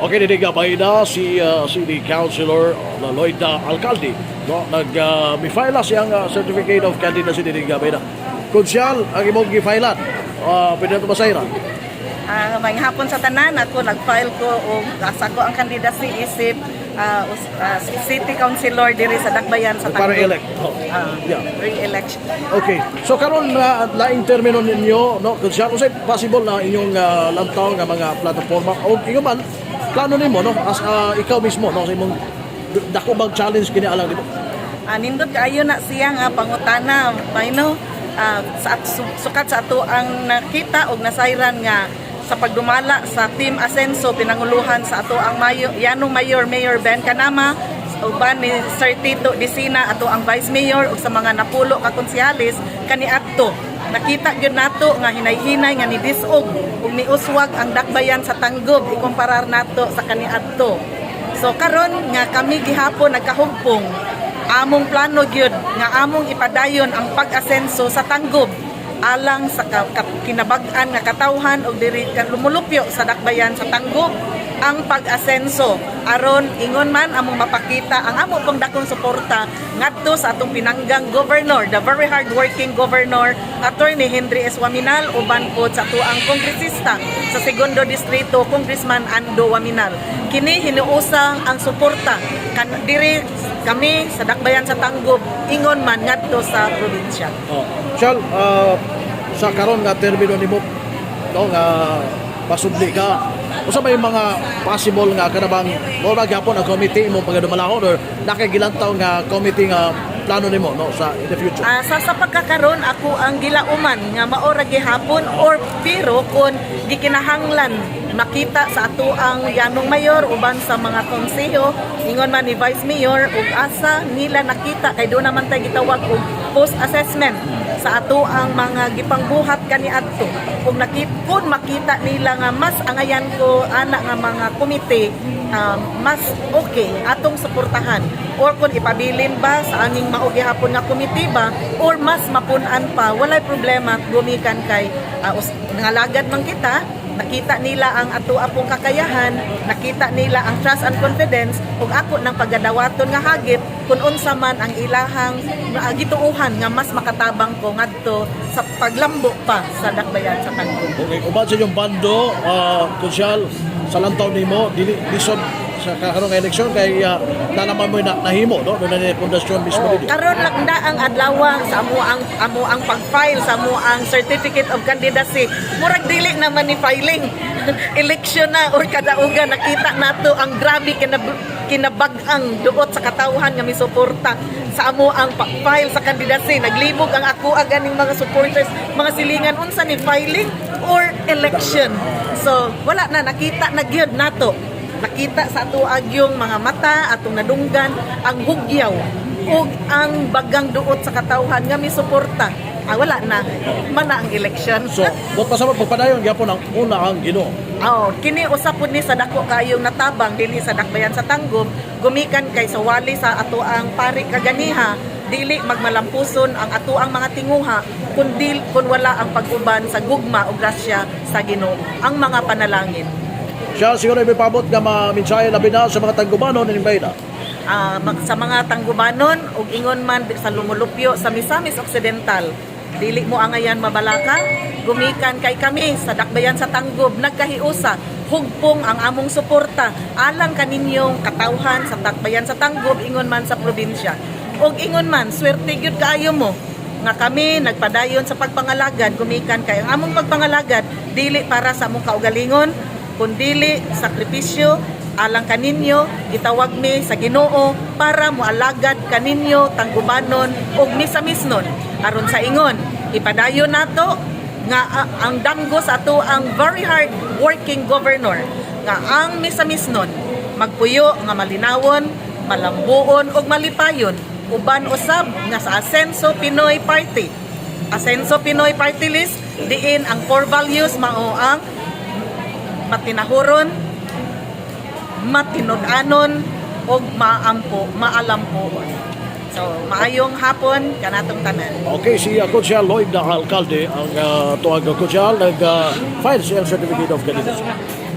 Okay, diri na si City Councilor Loida Alcalde. No, nag mi-file na siyang certificate of candidacy diri na. Konsyal, ang imong gi-filean. Pwede na ito masayran. Maayong hapon sa tanan. Ako nag-file ko og asa ko ang candidacy isip city councilor diri sa Dakbayan sa Para Tanggob. Elect. Oh. Re-election. Okay. So karon na laing termino ninyo, no, konsyal, unsay possible na inyong lantaw nga mga plataforma o ingon man plano nimo, no, as ikaw mismo, no, sa imong dako bang challenge kini alang nimo? Nindot kaayo na siya nga pangutana, mayno sa sukat sa ato ang nakita og nasayran nga sa pagdumala sa Team Asenso pinanguluhan sa ato ang mayor, yanong mayor, Mayor Ben Canama, uban ni Sir Tito Disina, ato ang vice mayor, ug sa mga napulo ka konsehalis kaniadto, nakita gyud nato nga hinay-hinay nga ni-disog ug niuswag ang Dakbayan sa Tanggob ikumparar nato sa kaniadto. So karon nga kami gihapon nagkahugpong, among plano gyud nga among ipadayon ang pag-asenso sa Tanggob alang sa kinabag-an nga katawhan og diri ka lumulupyo sa Dakbayan sa Tanggob ang pag-asenso aron ingon man among mapakita ang amo pong dakong suporta ngadto sa atong pinanggang governor, the very hardworking governor, Attorney Henry S. Oaminal, uban pod sa atuang kongresista sa segundo distrito, Congressman Ando Oaminal. Kini hinuusang ang suporta kan diri kami sa Dakbayan sa Tanggob, ingon man ngadto sa probinsya. Oh. Shal, sa karon nga termino nimo, no, nga pasubli ka, usa may mga possible nga kanabang mo ra gyapon ang committee imong pagadumalahon or nakagilantaw nga committee nga plano nimo, no, sa in the future? Sa pagkakaron ako ang gilauman nga mao ra gihapon or pero kon gikinahanglan makita sa ato ang yanong mayor uban sa mga konseho, ingon man ni vice mayor, ug asa nila nakita kay do naman tay gitawag og post assessment sa ato ang mga gipangbuhat kaniadto, ug nakit kun makita nila nga mas angayan ko ana nga mga komite, mas okay atong suportahan, or kung ipabilin ba sa aming mao gihapon nga komite ba or mas mapun-an pa, walay problema gumikan kay nangalagad man kita. Nakita nila ang ato apong kakayahan, nakita nila ang trust and confidence ug ako nang pagadawaton nga hagit kung unsa man ang ilahang gituohan nga mas makatabang ko ngadto sa paglambo pa sa Dakbayan sa Tanggob. Okay, uban sa inyong bando, konsyal, sa lantaw nimo, dili lisod sa karon nga eleksyon kay na naman mo na, nahimo, no, doon na ni pundasyon mismo Oh, dito. Karon lang na ang adlaw sa amo ang pag-file sa amo ang certificate of candidacy. Murag dili naman ni filing. Election na or kadaugan, nakita nato ang grabe kinabag-ang duot sa katawhan nga misuporta sa amo ang pag-file sa candidacy. Naglibog ang ako ganing mga supporters, mga silingan, unsa ni filing or election? So wala na, nakita na gyud nato, nakita sa ato agyong mga mata, atong nadunggan ang hugyaw ug ang bagang duot sa katawhan nga misuporta. Wala na mana ang election. So, but pasabot pagpadayon gyapon ang una ang Ginoo. Oh, kini usa pud ni sa dako kayong natabang dinhi sa Dakbayan sa Tanggob gumikan kay sa wali sa ato ang pari kaganiha, dili magmalampuson ang ato ang mga tinguha kun kun wala ang pag-uban sa gugma o grasya sa Ginoo, ang mga panalangin. Siya siguro may pabot nga ma-mensahe labi na sa mga Tanggubanon ning bayna. Sa mga Tanggubanon ug ingon man sa lumulupyo sa Misamis Occidental, dili mo angayan mabalaka gumikan kay kami sa Dakbayan sa Tanggob nagkahiusa, hugpong ang among suporta alang kaninyong katawhan sa Dakbayan sa Tanggob, ingon man sa probinsya. Ug ingon man, swerte gyud kaayo mo nga kami nagpadayon sa pagpangalagad gumikan kay ang among pagpangalagad dili para sa among kaugalingon kundili sakripisyo alang kaninyo. Gitawag mi sa Ginoo para moalagad kaninyo, Tanggubanon ug Misamisnon, aron sa ingon ipadayon nato nga ang danggo sa ato ang very hard working governor nga ang Misamisnon magpuyo nga malinawon, malambuon ug malipayon, uban usab nga sa Asenso Pinoy Party, Asenso Pinoy Party List, diin ang core values mao ang matinahuron, matinud-anon ug maampo, maalampuon. So, maayong hapon kanatong tanan. Okay, si Konsyal Lloyd na Alcalde ang tuwag konsyal nag-file siya certificate of candidacy.